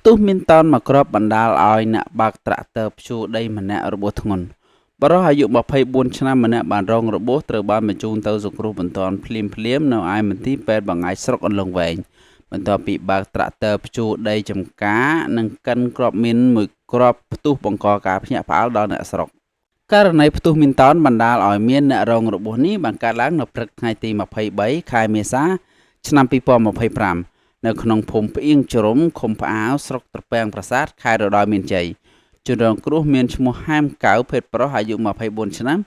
ផ្ទុះមីនតោនមួយគ្រាប់បណ្ដាលឲ្យអ្នកបើកត្រាក់ទ័រភ្ជួរដីម្នាក់របួសធ្ងន់បុរសអាយុ24ឆ្នាំម្នាក់បានរងរបួសត្រូវបានបញ្ជូនទៅសង្គ្រោះបន្ទាន់ភ្លាមៗនៅឯមន្ទីរពេទ្យបង្អែកស្រុកអន្លង់វែងបន្ទាប់ពីបើកត្រាក់ទ័រភ្ជួរដីចំការនិងកិនគ្រាប់មីនមួយគ្រាប់ផ្ទុះបង្កការភ្ញាក់ផ្អើលដល់អ្នកស្រុកករណីផ្ទុះមីនតោនបណ្ដាលឲ្យមានអ្នករងរបួសនេះបានកើតឡើងនៅព្រឹកថ្ងៃទី23ខែមេសាឆ្នាំ2025នៅក្នុងភូមិផ្អៀងជ្រុំឃុំផ្អាវស្រុកត្រពាំងប្រាសាទខេត្តរដូវមានជ័យជនរងគ្រោះមានឈ្មោះហែមកៅភេទប្រុសអាយុ24ឆ្នាំ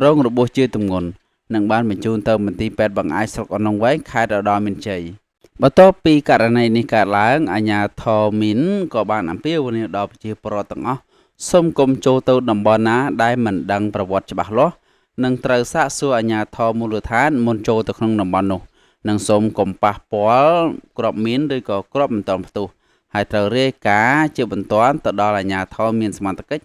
រងរបួសជាទម្ងន់និងបានបញ្ជូនទៅមន្ទីរពេទ្យបង្អែកស្រុកអន្លង់វែងខេត្តរដូវមានជ័យបន្ទាប់ពីករណីនេះកើតឡើងអាជ្ញាធរមីនក៏បានអំពាវនាវដល់ប្រជាពលរដ្ឋទាំងអស់សូមកុំចូលទៅតំបន់ណាដែលមិនដឹងប្រវត្តិច្បាស់លាស់និងត្រូវសាកសួរអាជ្ញាធរមូលដ្ឋានមុនចូលទៅក្នុងតំបន់នោះនិងសូមកុំប៉ះពាល់គ្រាប់មីនឬក៏គ្រាប់មិនទាន់ផ្ទុះហើយត្រូវរាយការណ៍ជាបន្ទាន់ទៅដល់អាជ្ញាធរមានសមត្ថកិច្ច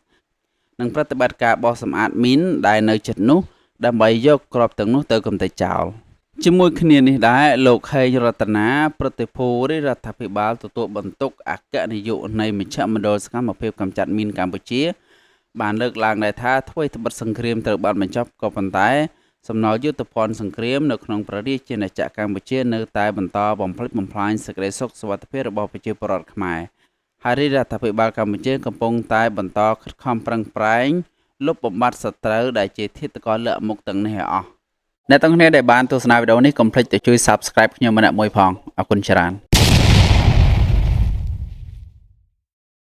និងប្រតិបត្តិការបោសសម្អាតមីនដែលនៅជិតនោះដើម្បីយកគ្រាប់ទាំងនោះទៅកម្ទេចចោលជាមួយគ្នានេះដែរលោកហេងរតនាប្រតិភូរាជរដ្ឋាភិបាលទទួលបន្ទុកអគ្គនាយកនៃមជ្ឈមណ្ឌលសកម្មភាពកម្ចាត់មីនកម្ពុជាបានលើកឡើងដែរថាថ្វីត្បិតសង្គ្រាមត្រូវបានបញ្ចប់ក៏ប៉ុន្តែសំណល់យុទ្ធភណ្ឌសង្គ្រាមនៅក្នុងព្រះរាជាណាចក្រកម្ពុជានៅតែបន្តបំផ្លិចបំផ្លាញសេចក្តីសុខសុវត្ថិភាពរបស់ប្រជាពលរដ្ឋខ្មែរហើយរាជរដ្ឋាភិបាលកម្ពុជាកំពុងតែបន្តខិតខំប្រឹងប្រែងលុបបំបាត់សត្រូវដែលជាធាតុករលាក់មុខទាំងនេះឲ្យអស់អ្នកទាំងគ្នាដែលបានទស្សនាវីដេអូនេះកុំភ្លេចទៅជួយ Subscribe ខ្ញុំម្នាក់មួយផងអរគុណច្រើន។